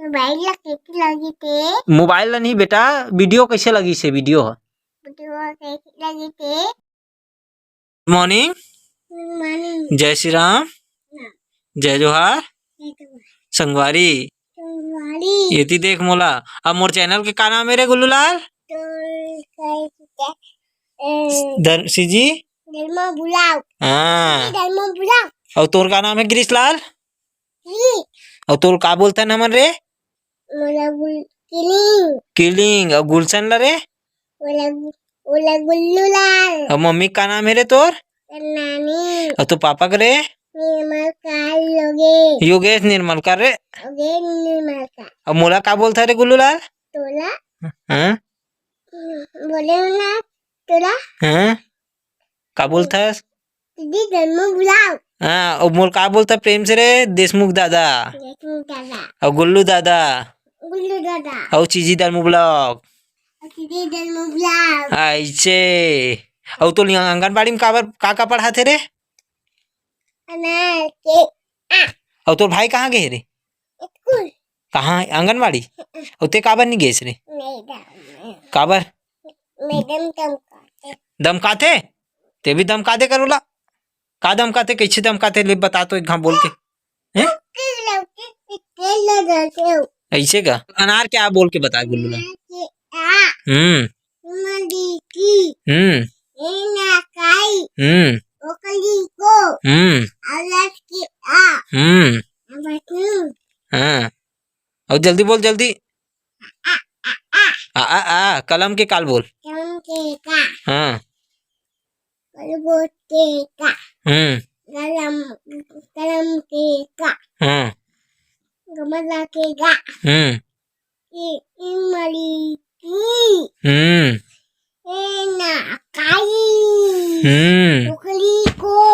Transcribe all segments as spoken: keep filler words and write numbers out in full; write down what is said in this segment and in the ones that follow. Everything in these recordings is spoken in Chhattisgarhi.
मोबाइल ला कैसे लगी थे? मोबाइल ला नहीं बेटा, वीडियो कैसे लगी से, वीडियो ह। वीडियो कैसे लगी थे? गुड मॉर्निंग। गुड मॉर्निंग। जय श्री राम। हाँ। जय जोहार। जय जोहार। संगवारी। संगवारी। एती देख मोला। अब मोर चैनल के का नाम हे रे गुल्लू लाल? तो कैसे, ए, धर-, सीजी? धर्मा बुलाओ। हाँ। धर्मा बुलाओ। अउ तोर का नाम हे गिरीश लाल? जी। अउ तोर का बोलथन हमन रे? मोला गुल-, किलिंग। किलिंग। अउ गुलशन ला रे? ओला गु-, ओला गुल्लू लाल। अउ मम्मी का नाम हे रे तोर? नानी। अउ तोर पापा का रे? निर्मल का योगेश। योगेश निर्मल का रे? योगेश निर्मल का। अउ मोला का बोलथा रे गुल्लू लाल? तोला? हाँ? बोले ना तोला? हाँ? का बोलथस? दीदी धर्मा बुलाओ। हाँ, अउ मोला का बोलथा प्रेम से रे? देशमुख दादा। देशमुख दादा। अउ गुल्लू दादा। गुल्लू दादा। अउ चीजी धर्मू ब्लॉग। अउ चीजी धर्मू ब्लॉग। अइसे। अउ तोर आंगनबाड़ी में काबर, का का पढ़ाथे रे? अनार के आ। अउ तोर भाई कहाँ गे हे रे? स्कूल। कहाँ? आंगनबाड़ी? अउ ते काबर नहीं गेस रे? मैडम। काबर? मैडम धमकाथे। धमकाथे? ते भी धमका दे कर ओला। का धमकाथे? कैसे धमकाथे? ले बता तो एक घाव बोल के। हैं? लौकी, लौकी के तेल लगाथे। अइसे का? अनार के आ बोल के बता गुल्लू ला। अनार के आ। हम्म। मली की। हम्म। ए ना काई। हम्म। ओकली को। हम्म। अलस के आ। हम्म। बटन। हाँ। अउ जल्दी बोल, जल्दी। आ, आ, आ। आ, आ, आ, कलम के काल बोल। कलम के का। हाँ। कलबोट के का। हम्म। कलम, कलम के का। हाँ। गमला के गा। हम्म। ए, इमली की। हम्म। ए, ना, काई। हम्म। ओकली को।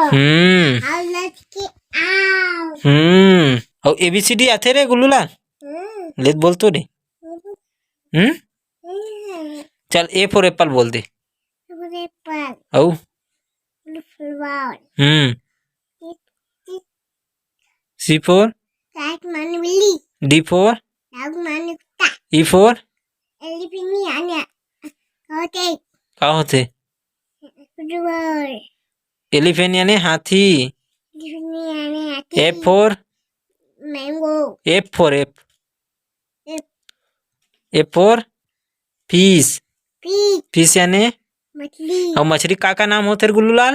हम्म। अलस के आव। हम्म। अउ A B C D आथे रे गुल्लू ला? हम्म। ले बोल तो रे। हम्म। हम्म? हम्म। चल, A for apple बोल दे। A for apple। अउ? Apple flower। Hmm. C for? Cat माने बिल्ली। D for? Dog माने कुत्ता। E for? Elephant याने होथे। का होथे? फुटबॉल। Elephant याने हाथी। Elephant याने हाथी। F for? Mango। F for F। F। F for? Fish। Fish। Fish याने? मछली। अउ मछली का का नाम होथे रे गुल्लू लाल?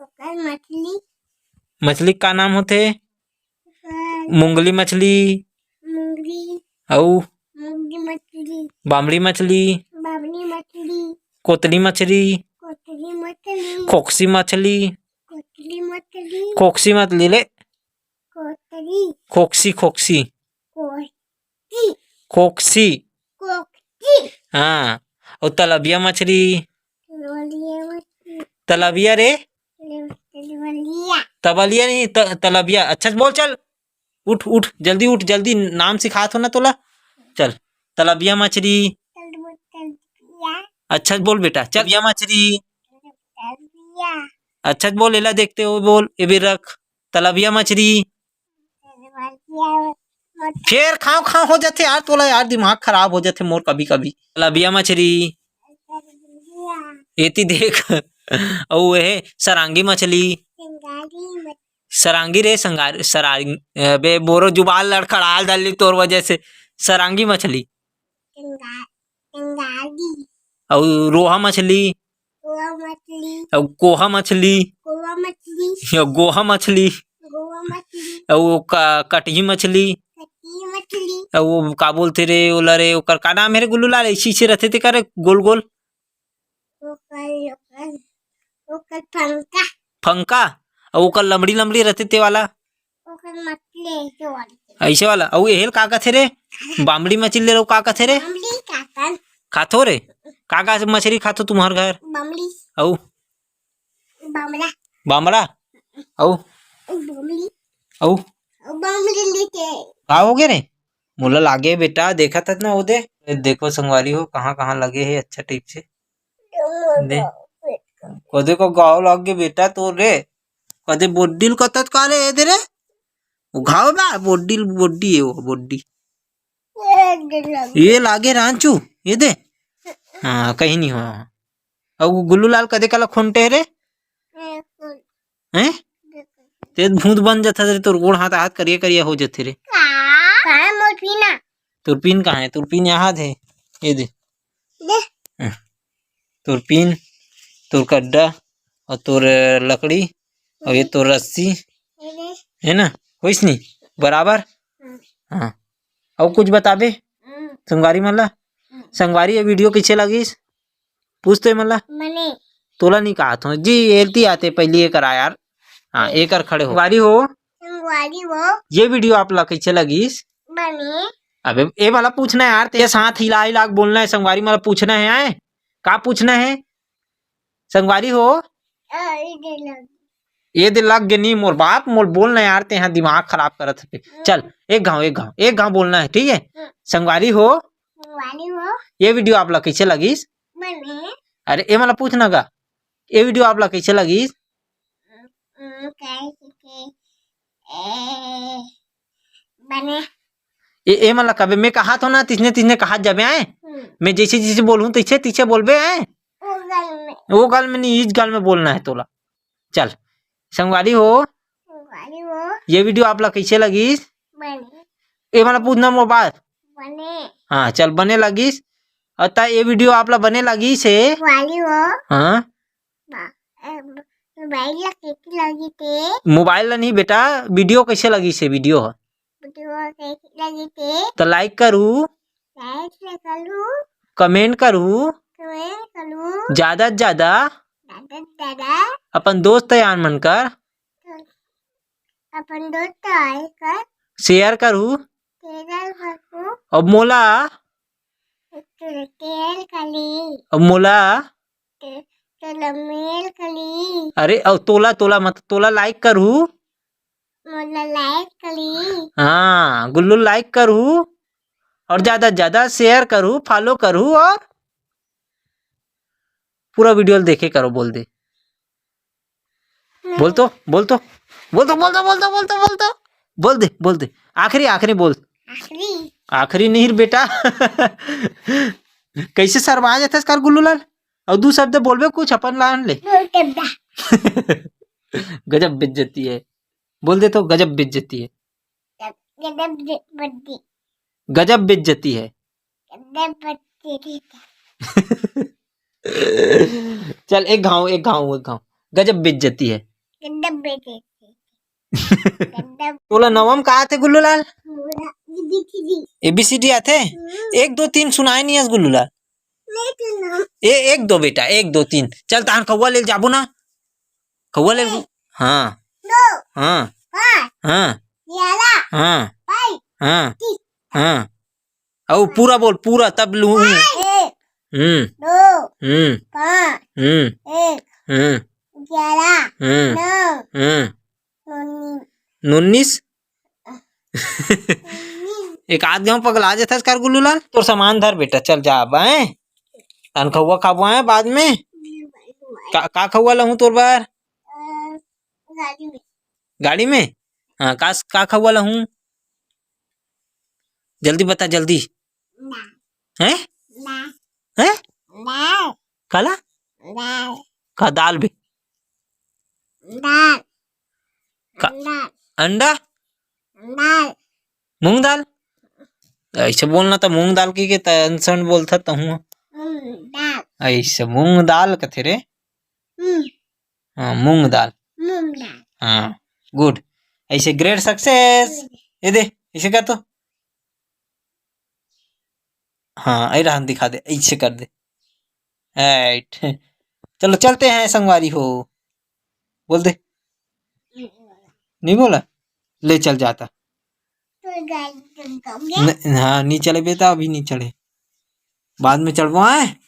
ओकर मछली। मछली का नाम होथे? ओकर मुंगली मछली। मुंगली। अउ? मुंगली मछली। बामड़ी मछली। बामड़ी मछली। कोतली मछली। कोतली मछली। खोकसी मछली। कोतली मछली। खोकसी मछली ले। कोतली। खोकसी, खोकसी। कोतली। खोकसी। खोकसी। हाँ। अउ तलबिया मछली। तलबिया मछली। तलबिया रे। तलबिया। तबलिया नहीं, त-, तलबिया। अच्छा से बोल चल। उठ, उठ, जल्दी उठ, जल्दी नाम सिखात हो ना तोला। चल, तलबिया मछली। तलबिया। अच्छा से बोल बेटा, चल, तलबिया मछली। तलबिया। अच्छा से बोल, एला देखते हो बोल, एबे रख, तलबिया मछली। तलबिया मछली। फेर खाव खाव हो जाथे यार तोला यार, दिमाग खराब हो जाथे मोर कभी कभी। तलबिया मछली। तलबिया। एती देख, अउ ए सरांगी मछली। संगारी मछली। सरांगी रे, संगार-, सरांग-, अबे, मोरो जुबान लड़खड़ाल डाली तोर वजह से। सरांगी मछली। संगा-, संगारी। अउ रोहा मछली। रोहा मछली। अउ कोहा मछली। कोहा मछली। अउ गोहा मछली। गोहा मछली। अउ वो का-, कटही मछली। कटही मछली। अउ वो का बोलथे रे, ओला रे, ओकर का नाम हे रे गुल्लू लाल? ऐसी, ऐसी रथे ते करे गोल गोल। ओकर, ओकर, ओकर फंका। फंका? अउ ओकर लमड़ी लमड़ी रथे ते वाला? ओकर मछली ऐसे वाली। ऐसे वाला? अउ एहेल का कथे रे? बामड़ी मछली ले लो, का कथे रे? बामड़ी काटन। खाथो रे? का का मछली खाथो तुम्हर घर? बामड़ी। अउ? बामड़ा। बामड़ा? अउ? बामड़ी। अउ? अउ बामड़ी लेके। का हो गया रे? मोला लागे बेटा, देखत हस ना ओदे। ए, देखो संगवारी हो, कहाँ-कहाँ लगे हे अच्छा type से। दे। कदे को गाँव लाग गे बेटा तोर रे। कदे बोड्डिल कतत का रे, ए दे रे। वो घाव बा, बोड्डी, बोड्डी है वो, बोड्डी। ये लागे रांचू, ये दे। हाँ, कहीं नहीं हो। अब गुल्लू लाल कदे कला खोंटे रे? हैं? ते भूत बन जाता रे, तोर गोड़ हाथ, हाथ करिया करिया हो जाते रे। कहाँ मोर पीना? तोर पीन कहाँ है? तोर पीन यहाँ है, ये दे। दे। हाँ। तोर पीन, तोर कड्डा, और तोर लकड़ी, और ये तोर रस्सी, ये दे। है ना? होइस नहीं? बराबर? हाँ। हाँ। और कुछ बताबे? हम्म। संगवारी मन ला? हम्म। संगवारी, ये video कैसे लगिस? पूछ तो ये मन ला। बने। तोला नहीं कहा था जी, एलती आते पहली ये करा यार। हाँ, हम्म। एक कर खड़े हो। संगवारी हो। संगवारी हो। ये video आप ला कैसे लगिस? बने। अबे, ए वाला पूछना है यार, तेरे साथ हिला हिला के बोलना है, संगवारी वाला पूछना है, आए? का पूछना है? संगवारी हो? अ, ये दे लग। ये दे लग गे नी मोर बाप, मोर बोलना यार, ते यहाँ दिमाग खराब करत है। हम्म। चल, एक घाव, एक घाव, एक घाव बोलना है, ठीक है? हम्म। संगवारी हो? संगवारी हो? ये video आप ला कैसे लगिस? बने। अरे, ए वाला पूछना का? ये video आप ला कैसे लगिस? हम्म, कैसे के? ए, बने। ए, ए मन ला कबे मैं कहा थो ना, तिसने तिसने कहा जाबे आए। हम्म। मैं जैसे जैसे बोलूँ, तैसे तैसे बोलबे आए। वो गल में। वो गल में नहीं, इस गल में बोलना है तोला। चल, संगवारी हो। संगवारी हो। ये video आप ला कैसे लगिस? बने। ए मन ला पूछना मोर बात। बने। हाँ, चल, बने लगिस। अता ये video आप ला बने लगिस हे। संगवारी हो। हाँ। बा-, अ, mobile ला कैसे लगिस हे? Mobile ला नहीं बेटा, video कैसे लगिस हे, video ह। Video कैसे लगिस हे? तो like करू। Like से करू। Comment करू। Comment करू। ज्यादा से ज्यादा। ज्यादा से ज्यादा। अपन दोस्त यार मन कर। अपन दोस्त यार कर। Share करू। Share करू। अब मोला। तेल कली। अब मोला। ते-, तेल मेल कली। अरे, अब तोला, तोला मत, तोला like करू। मोला like करी। हाँ, गुल्लू like करू और ज्यादा से ज्यादा share करू, follow करू और पूरा video देखे करो, बोल दे। बोल तो, बोल तो, बोल तो, बोल तो, बोल तो, बोल तो, बोल तो। बोल दे, बोल दे। आखिरी, आखिरी बोल। आखिरी? आखिरी नहीं रे बेटा। कैसे शर्मा जाथस कर गुल्लू लाल? और दू शब्द बोलबे कुछ अपन लान ले। बोल गद्दा। गजब बेइज्जती है। बोल दे तो, गजब बेइज्जती है। गजब बेइज्जती। गजब बेइज्जती है। गजब बेइज्जती है। चल, एक घाव, एक घाव, एक घाव। गजब बेइज्जती है। गजब बेइज्जती। गजब। तोला नवम का आथे गुल्लू लाल? बोला, A B C D। A B C D आथे? हम्म। एक, दो, तीन सुनाए नहीं हस गुल्लू लाल। नहीं तो ना। ए, एक, दो बेटा, एक, दो, तीन। चल, तहन कौवा ले जाबो ना। कौवा ले। एक, हाँ। दो, हाँ। पाँच, हाँ। ग्यारह, हाँ। बाईस, हाँ। तीस। हाँ। अउ पूरा बोल, पूरा, तब लूँ। एक, हम्म। दो, हम्म। पाँच, हम्म। एक, हम्म। ग्यारह, हम्म। नौ, हम्म। उन्नीस। उन्नीस? उन्नीस। एक आध गाँव पगला जाथस कर गुल्लू लाल। तोर सामान धर बेटा, चल जा अब, हैं? तहन खउआ खाबो, हैं, बाद में। का, का खउआ लहूँ तोर बर? अ, गाड़ी में। गाड़ी में? हाँ, का, का खउआ लहूँ? जल्दी बता, जल्दी। ना। हैं? ना। हैं? ना। काला? ना। का दाल बे? दाल। का-, अंडा। अंडा? दाल। मूंग दाल? ऐसे बोलना तो मूंग दाल की के tension बोलता तो हूँ। मूंग दाल। ऐसे मूंग दाल कथे रे? हम्म। हाँ, मूंग दाल। मूंग दाल। हाँ, good। ऐसे great success। Good। ये दे, ऐसे कर तो। हाँ, ऐ रहन दिखा दे, ऐसे कर दे। Right। चलो, चलते हैं संगवारी हो। बोल दे। नहीं बोला? ले चल जाता। तो गाड़ी चल जाओगे? न-, हाँ, नहीं चढ़े बेटा, अभी नहीं चढ़े। बाद में चढ़बो, हैं?